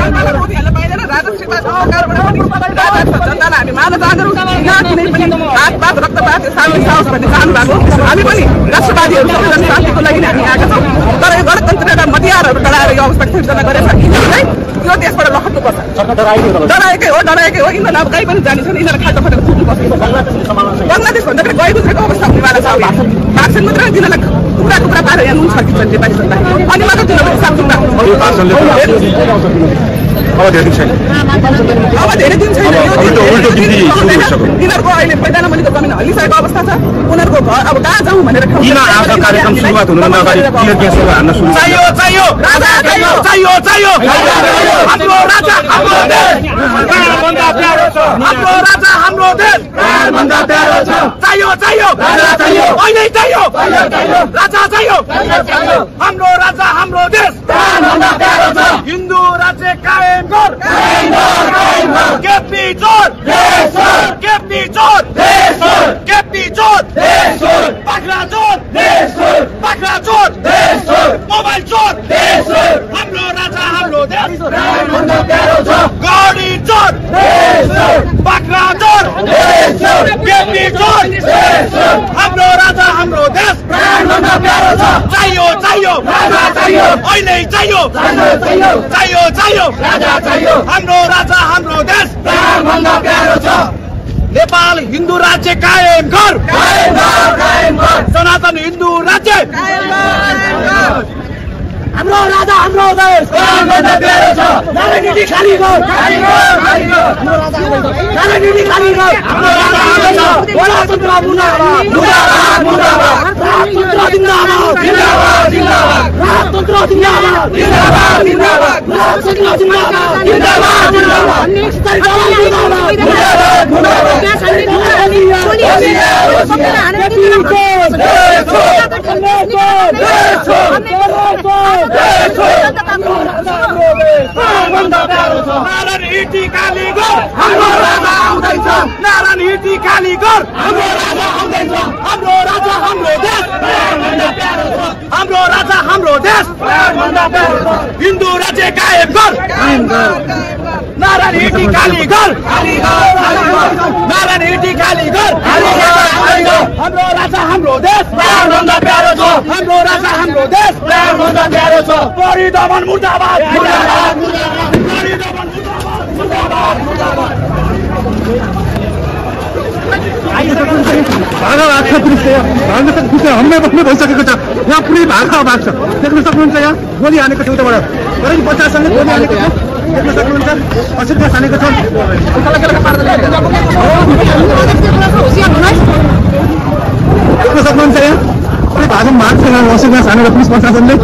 मोदीहरूले पाइँदैन राजसित सरकारबाट पनि राजा छ जनतालाई हामी माला चाहन्छौँ यहाँ कुनै पनि हातपात रक्तपात शान्ति साहस भन्ने चाहनु भएको हामी पनि राष्ट्रवादीहरू सबैजना शान्तिको लागि हामी आएका छौँ तर यो गणतन्त्र एउटा मतियारहरू डराएर यो अवस्था सिर्जना गरेछ यिनीहरूलाई त्यो देशबाट लखट्नुपर्छ डराएकै हो यिनीहरू अब कहीँ पनि जाने छैन यिनीहरू खाल्टो खटेर छुट्नुपर्छ बङ्गलादेश भन्दा पनि गइ गुज्रेको अवस्था हुनेवाला छ भाषण मात्रै तिनीहरूलाई टुक्रा टुक्रा पारेर यहाँ नुन छर्किन्छन् नेपालीहरूलाई अनि मात्र तिनीहरू हिसाब टुक्रा अब धेरै दिन छैन तिनीहरूको अहिले पैदानामुनिको जमिन हल्लिसकेको अवस्था छ उनीहरूको घर अब कहाँ जाउँ भनेर कार्यक्रम सुरुवात हुनुभन्दा अगाडि क्लियर ग्यासहरू हान्न सुरु चाहियो हाम्रो राजा हाम्रो देश भन्दा प्यारो छ हाम्रो राजा हाम्रो देश भन्दा प्यारो छ चाहियो राजा चाहियो अहिले चाहियो राजा चाहियो हाम्रो राजा हाम्रो देश भन्दा प्यारो छ हिन्दू राज्य कायम कर केपी चोर केपी चोर केपी चोर बाख्रा चोर मोबाइल चोर हाम्रो राजा हाम्रो देश गाडी चोर बाख्रा चोर केपी चोर हाम्रो राजा हाम्रो देश चाहियो राजा चाहियो अहिले चाहियो राजा चाहियो हाम्रो राजा हाम्रो देश भन्दा प्यारो छ नेपाल हिन्दू राज्य कायम कर सनातन हिन्दू राज्य हाम्रो राजा हाम्रो देश भन्दा प्यारो छ राजनीति खाली कर राजनीति खाली कर हाम्रो राजा हाम्रो गणतन्त्र मुर्दाबाद राजतन्त्र जिन्दाबाद राजतन्त्र जिन्दाबाद नारायण हिटी कालीगर हाम्रो राजा आउँदैछ नारायण हिटी कालीगर हाम्रो राजा आउँदैछ हाम्रो राजा हाम्रो देश हाम्रो राजा हाम्रो देश हिन्दू राज्य कायम कर नारायण हिटी कालीगर नारायण हिटी कालीगर हाम्रो राजा हाम्रो देश भन्दा प्यारो छ हाम्रो राजा हाम्रो देश भन्दा प्यारो छ परिदमन मुर्दाबाद हम्मै बस्नु भइसकेको छ यहाँ पुरै भागा भाग छ देख्न सक्नुहुन्छ यहाँ गोली हानेको छेउबाट तर बच्चासँग गोली हानेको छ देख्न सक्नुहुन्छ असित ग्यास हानेको छ देख्न सक्नुहुन्छ यहाँ पुरै भागमा भाग छ असित ग्यास हानेर पुलिस प्रशासनले